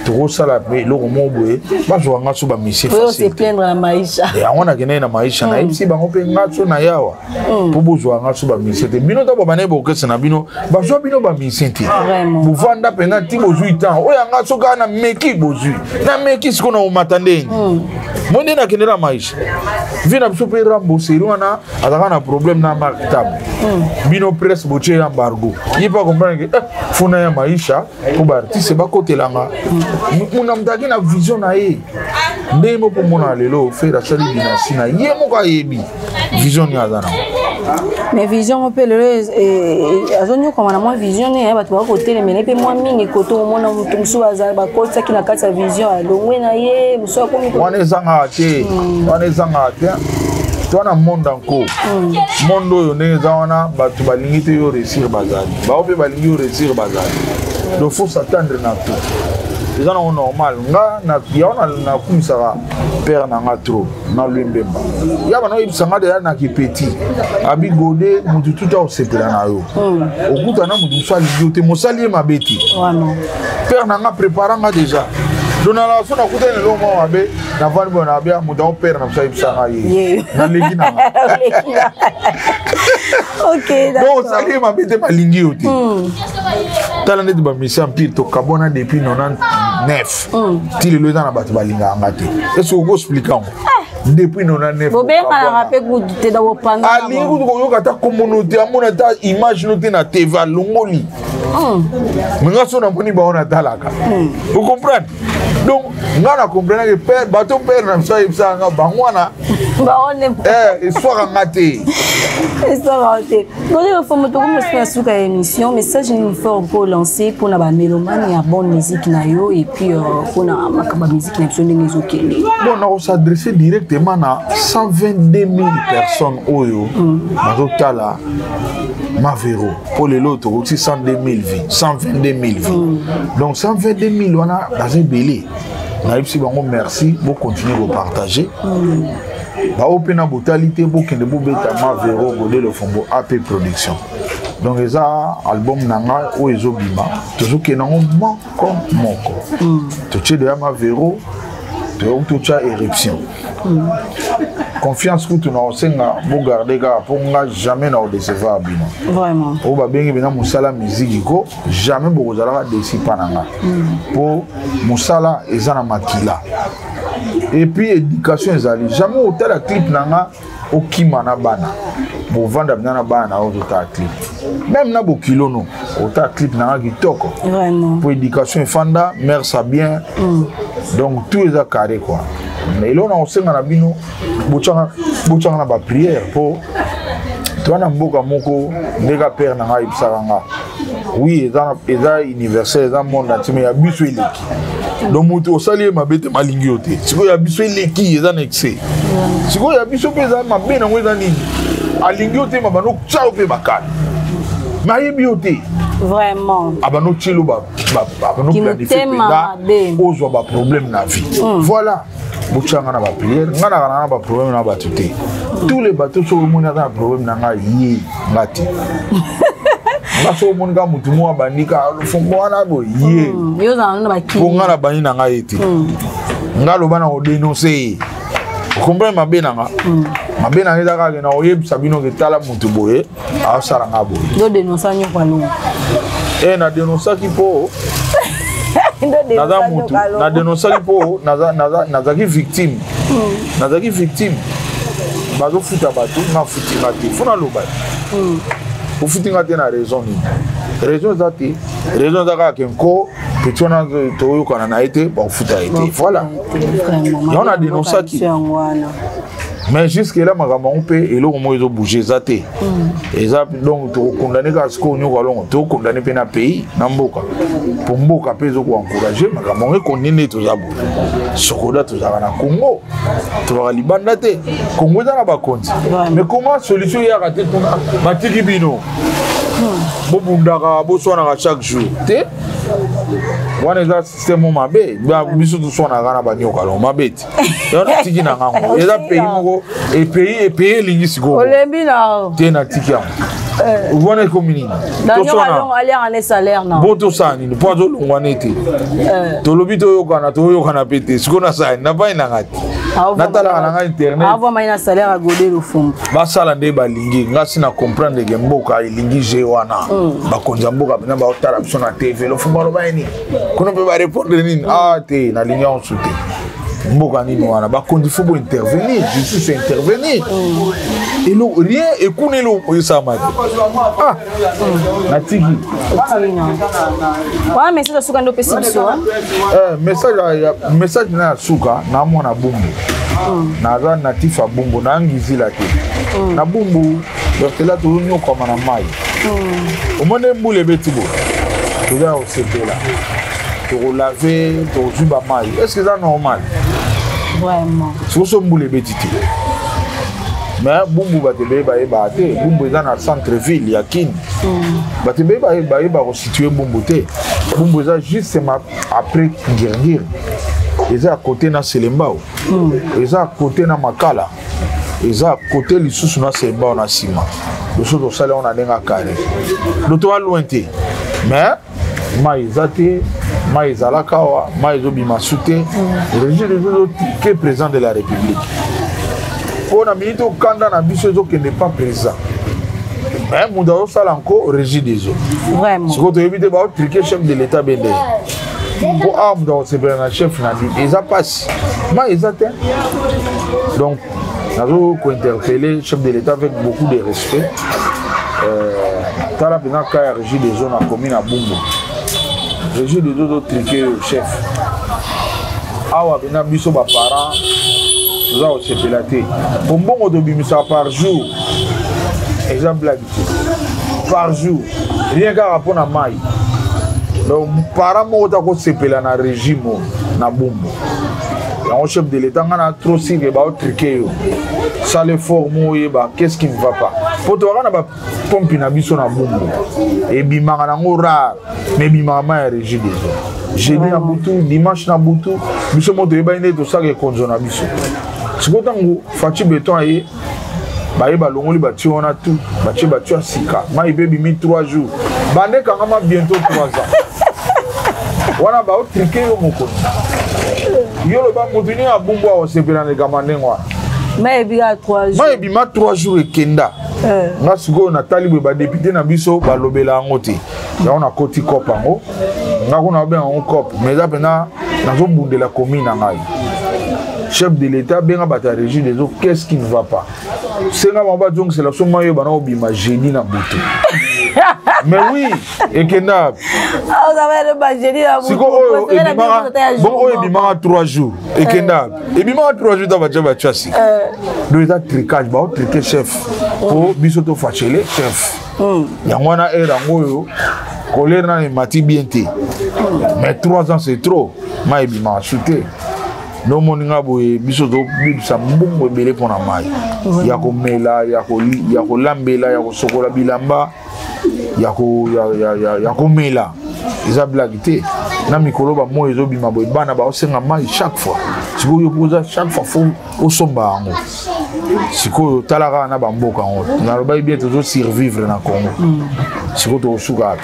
tokosala mpe eloko moko boye bazwa nga so bamisie yango nakendaki na maisha. Nayebisi bango mpe nga so na yawa mpo bozwa nga so bamisie te. Bino ntango babandaki baorchestre na bino, bazwa bino bamisie te, bovanda mpenza ti bozwi temps oyo yanga. So kaka na meki bozwi na meki sikoyo na omata ndenge mo nde nakende na maisha vi na biso mpe Rambo seri wana azalaka na problème na Mark Tab. Bino presse botie ya embargo, ye mpe acomprendre ke eh, funa ya maisha mpo baartiste bakotelanga muna moto aki na vision na ye ndenge moko. Mona lelo Ferre asali dynastie na ye moko, ayebi vision nini aza nango. Mais vision ngo mpe lelo azonyokama na mwa vision ne bato baka kotelemela mpe mwa mingi koto. Omona moto mosusu azala bakotisaki na kati ya vision, alongwe na ye, mosusu akomi Wana ezangaka te, wana ezangaka te. To wana monde anko monde oyo ndenge eza wana, bato balingi te yo réussir bazali, bao mpe balingi yo réussir bazali. Donc faut s'attendre na tout, eza nango normal. Nga yango nakumisaka père na nga trop na lui Mbemba ya bana oyebisa nga deya na kipeti abi gode motu tuta osepela na yo, okuta na motu mosu alingi yo te, mosali ye mabe te. Père na nga prépara nga déjà, donc nalaka so nakutani eloko mwa mabe, navandi boye na bia moto yango, père na biso ayebisa nga ye, naleki na nga. Donc osali ye mabe te, balingi yo te. Tala neti bamisi empire tokabwana depuis 99 ti lelo, eza na bato balingaka nga te. Est-ce okoexpliquer yango? Depuis 99. Bobenganaka mpe kutu te da bopanza. Alingi kutu koyoka ata kombono te, amona ata image no te na TV, alongoli. Me nga so namoni bango natalaka, ocomprendre? Donc nga na comprenaki père, bato père na biso ayebisaka nga bango wana eswaka nga te. Eswaka te. Godé Lofombo, tokomi mosusu na suka ya émission. Message nini fort mpo lancer mpona bamélomane ya bonne musique na yo, et puis mpona makambo ya musique na biso ndenge ezokende? Bon, nakos'adresse directement na 122 000 personnes oyo bazotala Mavero, mpo lelo tokoki 102 000 vues, 122 000 vues. Donc 122 000 wana baza ebele. Nayebisi bango merci, bocontinue kopartage. Bao mpe na botali te, bokende bobeta Mavero Godé Lofombo AP Production. Donc eza album na ngai oyo ezobima, tozokende yango moko moko. Totie deya Mavero, toyoki totya Éruption. Confiance kutu na osenga bogarde kaka, mpo nga jamais na odecevoir bino. Vraiment. Oyo babengi mpena mosala miziki ko jamais bokozalaka déçus mpa na nga, mpo mosala eza na makila et puis éducation ezali. Jamais otala clip na nga okima na bana, bovanda mpena na bana na yo, ozotala clip, même na bokilo no otala clip na nga kitoko, po éducation efanda, mère sa bien. Donc tout eza carré quoi. Mais eloko na kosenga na bino, botyanga na baprière, mpo toa na mboka moko ndeka père na ngai ayebisaka nga. Oui, eza universel, eza monde entier, mais ya biso eleki. Donc moto osali ye mabe te, malingi yo te. Sikoyo ya biso eleki, eza na excès. Sikoyo ya biso mpe eza mabe nango eza nini? Alingi yo te, ma bando tya yo mpe bakala, me ayebi yo te. Abando tielo, abando planifie mpenza ozwa baproblème na vie. Voilà, botyanga na baprière. Nga naka na baproblème na bato te. Tous les bato soki omoni aza na problème na ngai, ye nga te. Nga soki omoni kaka motu moko abandi kaka Lofombo wana boye, ye mpo nga na bandi na ngai ye te. Nga aloba na kodénonce ye, okomprendre? Mabe na nga, mabe na nga eza kaka na koyebisa bino ke tala motu boye aosala nga boye. E na dénonçaki mpo naza mutu, na dénonçaki mpo nazalaki victime, nazalaki victime. Bazofuta bato, nga futi nga te. Fo naloba, ofuti nga te na raison nini? Raison eza te, raison eza kaka ke nko. Petit wana toyokana na ye te, bakofuta ye te. Voilà, yango na dénonçaki. Mais jusque là, makambo yango mpe eloko moko ezobouge eza te. Eza donc tokokondane kaka sikoyo Nyoka Longo, tokokondane mpe na pays, na mboka, mpo mboka mpe ezokoencourage makambo yango. Ekondi nde toza boye. Sokoda tozalaka na Congo, tozalaka libanda te. Congo eza na bakonzi, mais comment solution eyaka te? Tuna batiki bino bobundaka, boswanaka chaque jour te. Wana eza système mabe. Biso toswanaka na baNyoka Longo mabe te. Yango natiki na ngango. Eza pays moko, epays epays elingi sikoyo. Olembi na Te, natiki yango. Wana ekomi nini? Bo tosala nini mpo azolongwa ne te? Tolobi toyokana, toyokana mpe te. Sikoyo nasala nini? Navai nanga te, natalaka nanga internet. Basala nde balingi. Nga si na comprendre ke mboka elingi je wana. Bakonzi ya mboka mpena baotala biso na TV. Lofumba aloba ye nini kuna mpe barépondre nini? Ah te, nalingi yango su te. Mboka nini wana? Bakonzi, faut bointervenir, justice intervenir. Elo rien ekuna, eloko esalama te. Ah, natiki. Wana message ya suka nde opesi biso? Message na ya suka, na mwana Bumbu, naza natif ya Bumbu, nayangizila te na Bumbu. Bertela, tozonyokwama na mai. Omoni mbula ebeti boye, toza ya kosepela, tokolave, tokozwi bamai. Est ce que eza normal? Vraiment. Sikoso mbula ebeti te, mais Bumbu bato ebele bayebaka te. Bumbu eza na centre ville ya Kini. Bato ebele bayeba kositue Bumbu te. Bumbu eza juste après Ngiri-Ngiri, eza ya côté na Selembao, eza ya côté na Makala, eza côté lisusu na Selembao na nsima. Biso tosali yango na ndenge ya carré, do toa loin te, mais mai eza te. Mai ezalaka awa, mai ezobima su te. Régie des eaux ke président de la République, mpo na miniti okanda na biso ezokende pa président, mais moto azosala nko Régie des eaux. Sikoyo toyebi te, baotriquer chef de l'État bende mpo awa moto akosepela na chef na bino. Eza mpasi, mai eza te. Donc nazo kointerpeller chef de l'État avec beaucoup de respect. Tala mpenza ka ya Régie des eaux na commune ya Bumbu. Régie des eaux ozotriquer yo chef. Awa mpenza biso baparent toza kosepela te, po mbongo tobimisaka par jour eza blague te. Par jour, rien kaka mpo na mai. Donc parent moko ta kosepela na régime oyo na Bumbu. Yango chef de l'État, nga na trop sûr baotriquer yo. Sala effort mo oyeba qu'est-ce qui ne va pas, po toyaka na bapompi na biso na Bumbu, ebimaka nango rare, mais ebimaka mai ya Régie des eaux jeudi na butu, dimanche na butu. Biso mo toyebani nde tosaka ekonzo na biso. Sikoyo ntango Fatshi Béton aye, baye balongoli batie wana tu, batie batie ya sika, mai mpe ebimi 3 jours, bande ekangama bientôt 3 ans. Wana baotriquer yo mokonzi. Yo loba motu nini abumbu akosepela na likambo ya ndenge wana? Mai ebika 3 jours. Mai ebima 3 jours, ekenda. Nga sikoyo natali boye, badéputé na biso balobela yango te. Yango nakoti cope yango. Nga kuna babenga yango cope, mais eza mpena nazobundela commune na ngai. Chef de l'État, benga bato ya Régie des eaux. Qu'est-ce qui ne va pas? Senga bango bazongisela biso mai oyo bana obima jeudi na butu. Mais oui, ekenda. Siko oyo ebimaka bongo, oyo ebimaka 3 jours ekenda, ebimaka 3 jours ta batia batia sika. Donc eza tricage, baotriquer chef po biso tofâcher chef. Yango wana ere yango oyo colère nano emati bien te, mais 3 ans, c'est trop. Mai ebimaka su te. Nomoni nga boye, biso tobebisa mbongo ebele mpona mai ya komela, ya kolambela, ya kosokola bilamba, ya komela. Eza blague te. Na mikolo bamoi ezobima boye, bana baosenga mai chaque fois. Sikoyo oza chaque fois faut osomba yango. Sikoyo tala kaka na bamboka yango, nalobaki bien, tozosurvivre na Congo. Sikoyo tokosuka wapi?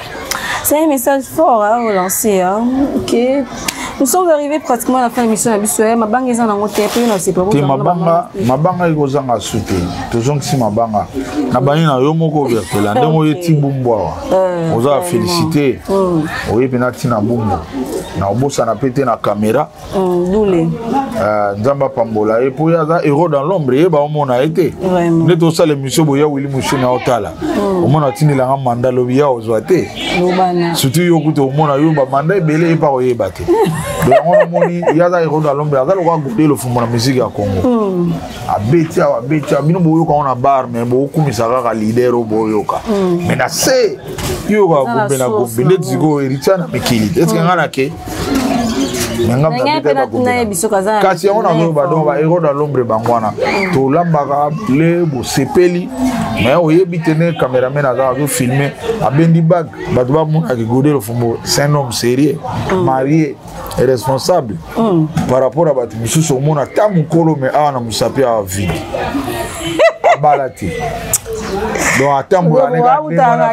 C'est un message fort, hein, au lancer. Hein. Ok. Nous sommes arrivés pratiquement à la fin de l'émission na biso. Eh, mabanga eza nango te, pe na sepa. Te mabanga, mabanga ekozanga su te. Tozongisi mabanga. Na bani na yo moko Bertela, ndenge oye ti bumbu awa. Eh, Oza félicité. Oye pena ti na bumbu. Na obosana pe te na caméra. Dule. Nzambe apambola ye mpo ye aza héros dans l'ombre, ye baomona ye te. Nde tosala émission boya Willy Musheni aotala. Omona atindelanga manda lobi ya ozwa te. Surtout yo kutu omona yo bamanda ebele ye mpa koyeba te. Donc yango namoni ye aza héros dans l'ombre, aza lokola Gode Lofombo na musique ya Congo. Abeti awa, abeti awa, bino boyoka ngo na bar, mais bokumisa kaka leader oyo boyoka. Mais na se yoka gombe na gombe nde sikoyo Héritier na mikili. Est-ce que nga na ke kasi yango nazoyoba donc bahéros dans l'ombre bango wana tolambaka le bosepeli, mais oyebi te ne cameraman aza azofilme, abendi bag, bato bamonaki Gode Lofombo, c'est un homme sérieux, marié et responsable par rapport à bato misusu. Omona ata mokolo, mais awa na mosapi awa vide, abala te, donc atambola neka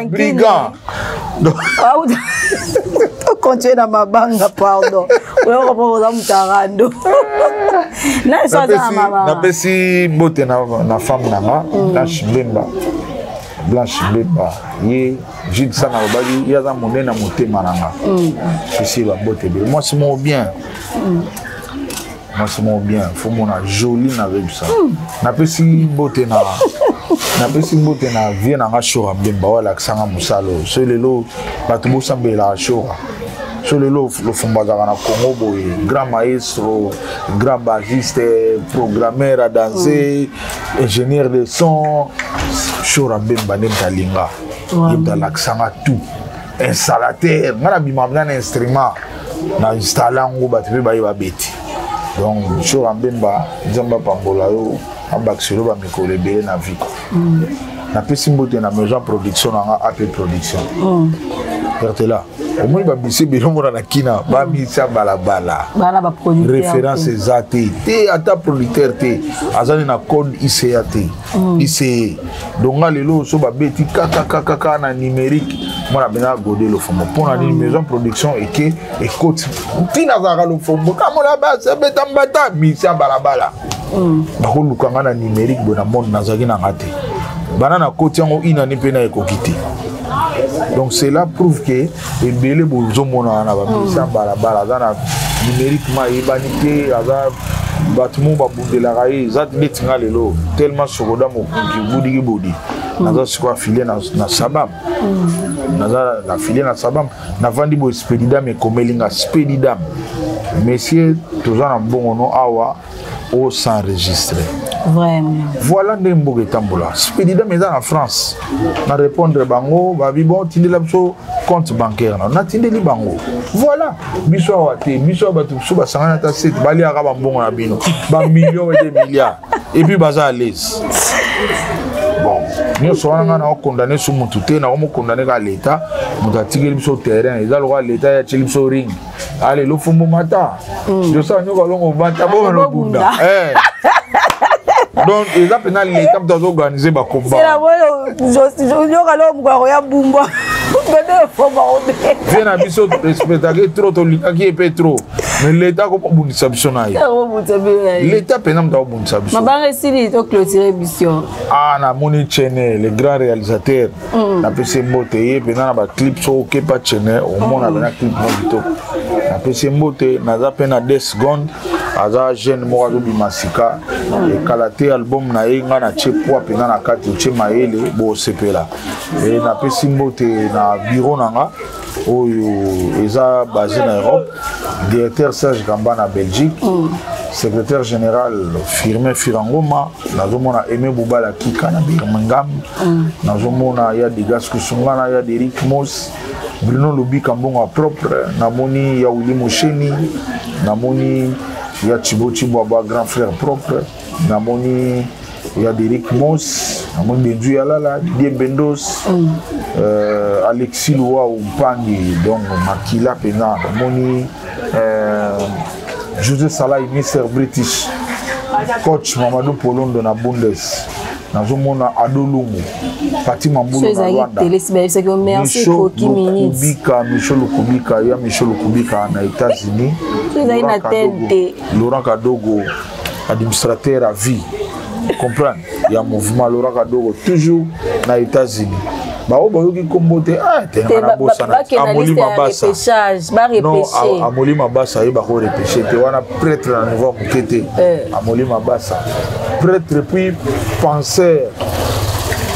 brigand. Tocontinue na mabanga, pardon, oyokopo oza moto arando. Napesi mbote na femme na nga, Blanche Mbemba. Blanche Mbemba, ye Jude Sana alobaki ye aza monene na motema na nga. Pesi ye bambote ebele. Mwasi moko bien, mwasi moko bien, fo mona joli nazoyebisa. Napesi mbote na vie na nga Shora Mbemba oyo alakisanga mosala oyo. So lelo bato bosambelaka Shora, so lelo Lofombo azalaka na Congo boye, grand maestro, grand bassiste, programmeur à danser, ingénieur de son, Shora Mbemba nde moto alinga ye, moto alakisanga tout, installateur. Nga nabima mpenza na instrument, na installe yango, bato mpe baye babeti. Donc Shora Mbemba, Nzambe apambola yo, abakiselo bamikolo ebele na vie. Napesi mbote na maison production na nga, AP Production. Bertela, omoni babisi ebele omona na kina, bamisa balabala, référence eza te te, ata producteur te azali na code ICA te, ICE. Donc nga lelo so babeti kakakakaka na numérique, mwana mpenza Gode Lofombo. Mpo na nini? Maison production eke ekoti ntina azalaka Lofombo kamola basi abeta mbata misia balabala, bakoluka nga na numérique boye na monde nazalaki nanga te. Bana nakoti yango inani mpe na ekoki te. Donc cela prouve que ebele bozomona wana bamisia balabala aza na numérique ma eyebani te, aza bato mo babundelaka ye. Eza neti nga lelo tellement sokoda mokonzi budiki bodi, naza sikoyo affilié na Sabam, naza affilié na Sabam. Navandi boye, Spedidam ekomeli nga. Spedidam: monsieur, toza na mbongo no awa, os'enregistre. Vraiment. Voilà ndenge mboka etambola. Spedidam eza na France. Na répondre bango, babi bon, tindela biso compte bancaire na natindeli bango. Voilà, biso awa te, biso awa bato biso basangani ata sete, baliaka bambongo na bino bamillion et des milliards, et puis baza à l'aise. Bon, nyonso wana nga naokondane so motu te, nakomokondane kaka leta. Moto atikeli biso terrain eza lokola leta ye atieli biso ring. Ale Lofombo mata, josala nyoka longo bata bomela obunda. Donc eza mpena leta moto azoorganize bakomba. Nyoka longo mokako ya bumba. Vie na biso respectaki trop, tolingaki ye mpe trop, mais leta akobundisa biso na ye. Leta mpena moto akobundisa biso. Mabanga esili, toclôture émission. Ah, namoni Chene, le grand réalisateur. Napesi mbote ye mpena na baclip. Soki okepa Chene, omona mpena clip mo kitoko. Napesi mbote. Naza mpe na 2 secondes, aza jeune moko azobima sika, ekala te album na ye. Ngai natie poids mpenza na kati, otie mayele, bosepela. E napesi mbote na bureau na nga oyo eza basé na Europe, directeur Serge Gamba na Belgique, secrétaire général Firmin Firangoma. Nazomona Aimé Bubala Kika na Birmingham, nazomona ya Degas Kusungana, ya Derik Mos, Bruno Lobika mbongo ya propre. Namoni ya Willi Mosheni, namoni ya Chibo Chibwaba, grand frère propre. Namoni ya Derik Mos, namoni Benzu Yalala, Didier Bendos, Alexis Luau Mpangi, donc makila mpenza. Namoni José Salai, Mr British, coach Mamadou Polondo na Bundes. Nazomona Adolungu, Pati Mambulu na Rwanda. Micho Lukubika, Micho Lukubika, ya Micho Lukubika na États-Unis. Laurent Kadogo, administrateur à vie. Comprendre? Ya mouvement Laurent Kadogo, toujours na États-Unis. Baoyo bayoki nkombo te, ah, te nabosana. Amoli Mabasa, non, Amoli Mabasa ayeba korepêche te wana, prêtre na niveau ya moke te. Amoli Mabasa, prêtre puis penseur.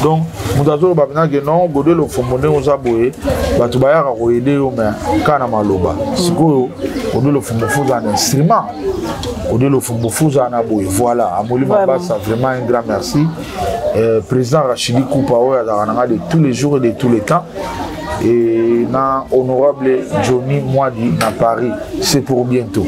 Donc moto azoloba mpenza ke non, Godé Lofombo, ndenge oza boye, bato bayaka koaider yo, mais kaka na maloba. Sikoyo Godé Lofombo faut ozala na instrument, Godé Lofombo faut ozala na boye. Voilà, Amoli Mabasa, vraiment un grand merci. Président Rachidi Koupa oyo azalaka na nga de tous les jours et de tous les temps, et na honorable Johnny Mwadi na Paris. C'est pour bientôt.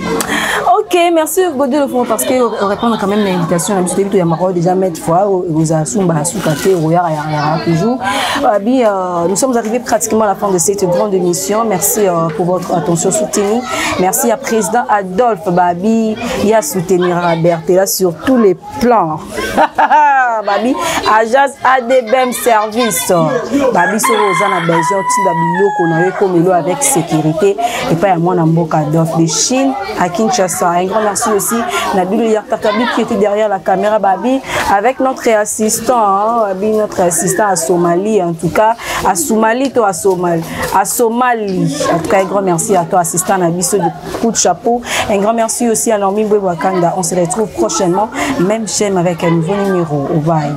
Ok, merci Godé Lofombo, parce que répondre quand même à l'invitation, la musique de Yamaro déjà maintes fois, aux Asumba, Asukate, Royara, Yara, toujours. Abi, nous sommes arrivés pratiquement à la fin de cette grande émission. Merci pour votre attention soutenue. Merci à président Adolphe Babi, il a soutenir Bertela sur tous les plans. Babi, agence ADBM Service. Babi, sur oza na besoin tinda biloko na yo ekomelo avec sécurité epai ya mwana mboka Adolphe de Chine à Kinshasa. Un grand merci aussi Nabil Yartakabi qui était derrière la caméra, Babi, avec notre assistant, hein, Babi, notre assistant à Somalie, en tout cas, à Somalie, toi à Somalie, à Somalie. En tout cas, un grand merci à toi, assistant Nabiso, de coup de chapeau. Un grand merci aussi à Normi Wakanda. On se retrouve prochainement, même chaîne avec un nouveau numéro. Bye.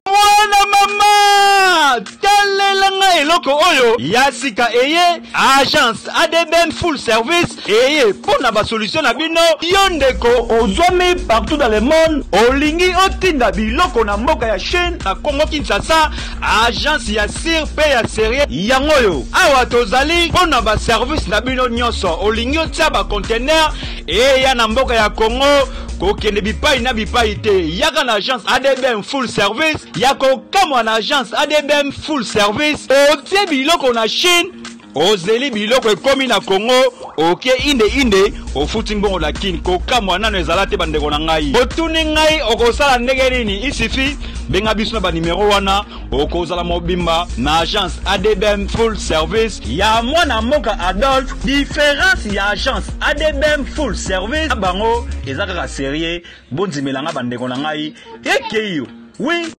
Mwana mama, talelanga eloko oyo ya sika eye. Agence ADBM Full Service eye mpo na basolution na bino. Yo ndeko ozwami partout dans le monde, olingi otinda biloko na mboka ya Chine, na Congo Kinshasa, agence ya sûr mpe ya sérieux yango oyo. Awa tozali mpo na baservice na bino nyonso. Olingi otia baconteneur eya na mboka ya Congo, kokende bipai na bipai te, yaka na agence ADBM Full Service. Ya kokamwa, na agence ADBM Full Service, otie biloko na Chine, ozeli biloko ekomi na Congo, oke inde inde, ofuti mbongo na Kini. Kokamwa nano ezala te. Bandeko na ngai, otuni ngai okosala ndenge nini? Isifi benga biso na banimero wana, okozala mobimba na agence ADBM Full Service ya mwana mboka Adolphe. Différence ya agence ADBM Full Service bango eza kaka sérieux. Bondimelanga, bandeko na ngai, ekei yo wi.